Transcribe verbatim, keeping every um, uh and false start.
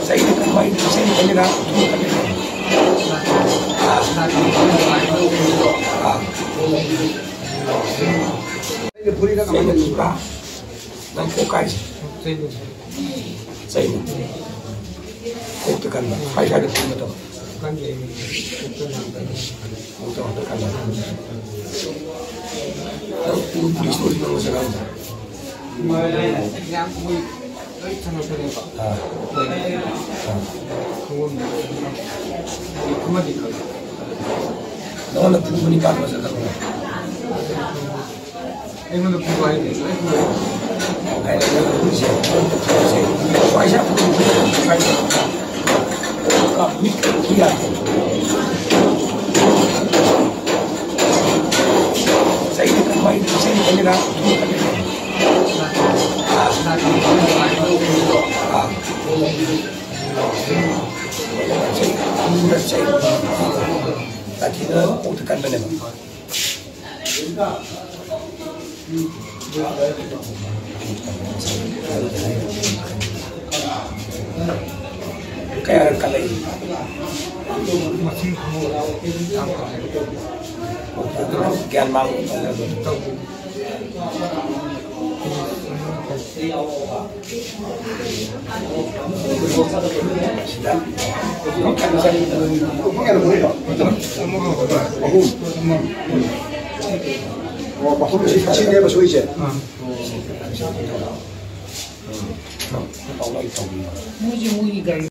ꯆꯩꯅ ꯀꯃꯥꯏꯅ ꯆꯩꯅ ꯀꯃꯥꯏꯅ ꯅꯪ ꯀꯣꯛ ꯀꯥꯏꯁꯦ? ꯆꯩꯅ꯫ ꯀꯣꯛꯇ ꯀꯟꯕ꯫ ꯁ꯭ꯋꯥꯏ ꯁ꯭ꯋꯥꯏꯗ ꯐꯨꯕ ꯅꯠꯇꯕ꯫ ꯀꯣꯛꯇ ꯀꯟꯕ꯫ ꯅꯪ ꯄꯨ-, ꯄꯨꯂꯤꯁ ꯑꯣꯏꯔꯗꯤ ꯅꯪ ꯃꯁꯛ ꯈꯪꯗ꯭ꯔꯣ? ꯑꯥ꯫ ꯑꯥ꯫ ꯅꯉꯣꯟꯗ ꯐꯨꯕ ꯅꯤꯄꯥꯗꯣ ꯃꯁꯛ ꯈꯪꯕ꯭ꯔꯥ? ꯑꯩꯉꯣꯟꯗ ꯐꯨꯕ ꯍꯥꯏꯗꯤ ꯂꯣꯏ ꯐꯨꯕ꯫ ꯑꯩꯅ ꯅꯪ ꯐꯨꯔꯤꯁꯦ, ꯁ꯭ꯋꯥꯏꯁꯦ ꯐꯨꯔꯤꯁꯦ, ꯁ꯭ꯋꯥꯏꯁꯦ꯫ ꯑꯥ, ꯃꯤꯠ ꯐꯨ ꯌꯥꯗꯦ꯫ ꯆꯩꯅ ꯀꯃꯥꯏꯅ ꯆꯩꯅ ꯀꯃꯥꯏꯅ ꯀꯥꯊꯤꯅ ꯀꯣꯛꯇ ꯀꯟꯕꯅꯦꯕ꯫ ꯀꯌꯥꯔꯛ ꯀꯜꯂꯛꯏ? ꯒ꯭ꯌꯥꯟ ꯃꯥꯡ ꯑꯍꯨꯝ꯫ ꯑꯣ, ꯃꯐꯝ ꯁꯤ, ꯁꯤꯅꯦꯕ ꯁꯣꯏꯁꯦ꯫ ꯃꯣꯏꯁꯦ ꯃꯣꯏꯒꯤ ꯒꯥꯔꯤ